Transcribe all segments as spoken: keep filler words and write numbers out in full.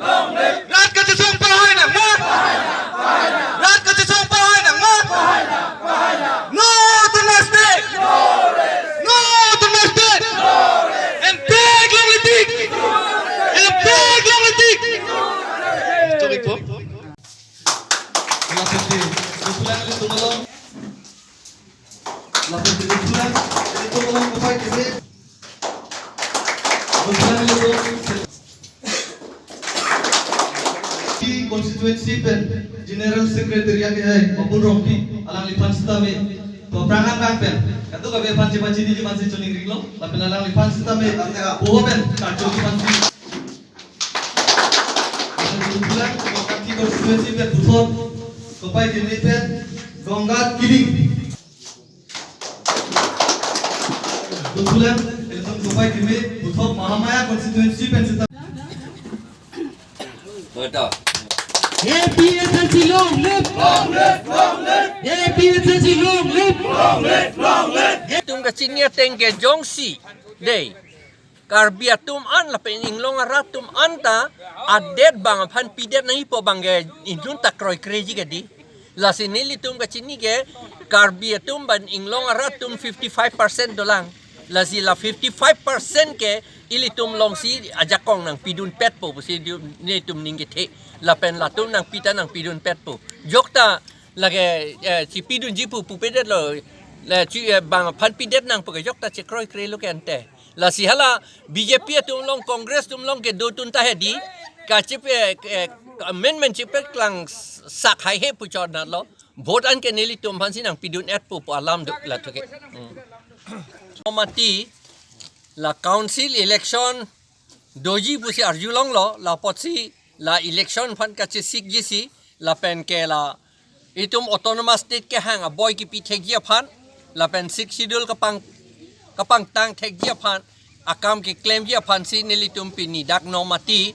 Rat kachesong pahai nangma. Rat kachesong pahai nangma. No to domestic. No to domestic. Empek longle tik. Empek longle tik. Chokik po. Lapen te, Dophulang ilitum along. Lapen te Dophulang ilitum along kopai keme. Dophulang ilitum. Constituency pen General Secretary akehai Babul Rongpi alangliphan sitame. To prangan bang pen. Kadokave aphan chepachiniji aphansi choningri lo. Lapen alangliphan sitame. Boho pen karjuji aphansi. Dophulang, Guwahati constituency pen puthot, kopai keme pen, Gongga Killing. Dophulang, ilitum kopai keme puthot Mahamaya constituency pen sita. Betul. A P H L C long live! Long live, long live! A P H L C long live! Long live, long live! Itum kachini ateng ke jongsi dei. Karbi atum an lapen inglong arat atum an ta adet bang aphan pidet nangjipo abang ke injun ta kroikreji ke dei. Lasi nelitum kachini ke Karbi atum bang inglong arat atum fifty five percent dolang. Lasi la fifty five percent ke ilitum alongsi ajakong nangpidunpetpo pusi nelitum ning kethe. Lapen latum nangpi ta nangpidunpetpo. Jokta lake, eh, chipidunji pu pupedetlo. La chi, eh, bang aphan pidet nangpo ke jokta chekroikre lo ke ante. Lasi hala B J P atum along, Congress atum along ke dotun ta he dei. Kachipe, eh, amendment chipeklang sak haihe pu chornatlo. Vote an ke nelitum aphansi nangpidun-etpo pu alam do latum ke. Hmm. Nomati la council election doji pusi arjulonglo, la apotsi la election aphan kachesikjisi, lapen ke la itum autonomous state kehang aboi kipi thekji aphan, lapen Sixth Schedule kapang, kapangtang thekji aphan, akam keklemji aphansi nelitum pini dak Nomati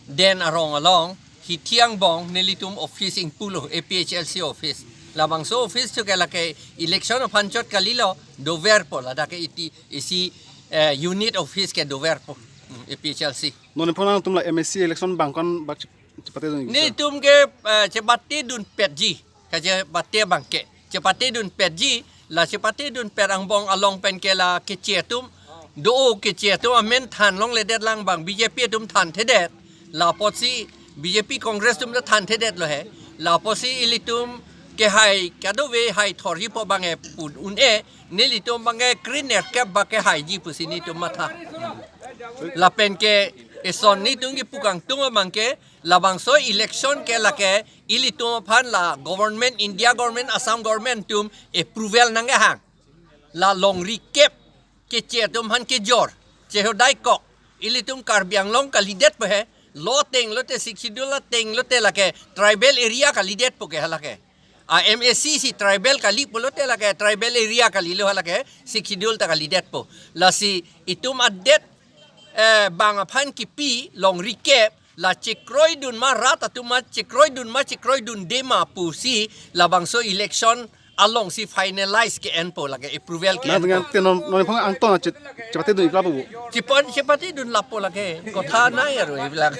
den arong along, hithi angbong nelitum office ingpulo, A P H L C office. Labangso office thu ke lake election aphan chot kalilo, doverpo ladak ke iti isi, eh, unit office ke doverpo, hmm, A P H L C. Non iphong nangtum la M A C election bang ko-an bak chep-, chepatedun iksa? Nelitum ke, eh, chepatedunpetji. Kachepate abang ke. Chepatedunpetji. La chepatedunpet angbong along pen ke la keche atum. Do-o keche atum amen than longledetlang abang B J P atum thanthedet. La apotsi B J P Congress atum ta thanthedetlo he. La apotsi ilitum kehai kadokave hai thorjipo abang e pun un-e. Nelitum abang ke krenerkep bak kehaiji pusi nelitum matha. Lapen ke eson nelitum kipu kangtung abang ke labangso election ke lake ilitum aphan la government, India government, Assam government atum approval nangkehang. La longri kep keche atum aphan kejor, chehodaikok. Ilitum Karbi Anglong kalidetpo he. Lo ateng lote, Sixth Schedule ateng lote lake tribal area kalidetpo ke halake. A M A C si tribal kali pulote lake tribal area kalilo halake, Sixth Schedule ta kalidetpo. Lasi itum adet, eh, bang aphan kipi longri kep, la chekroidun ma rat atum ma chekroidun ma chekroidunde ma pusi labangso election alongsi finalize ke-enpo lake approval ke-enpo. Nang dengan te non, non iphong angton che-, chepatedun iplap bu. Chepon, chepatedunlappo lake. Kotha nai aro iplak.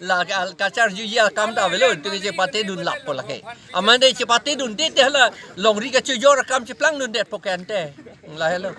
La ka-, kacharjuji akam ta avelo, tu chepatedunlappo lake. Amat de chepatedunde te hala longri kachojor akam cheplangdundetpo ke ante. Lahelo.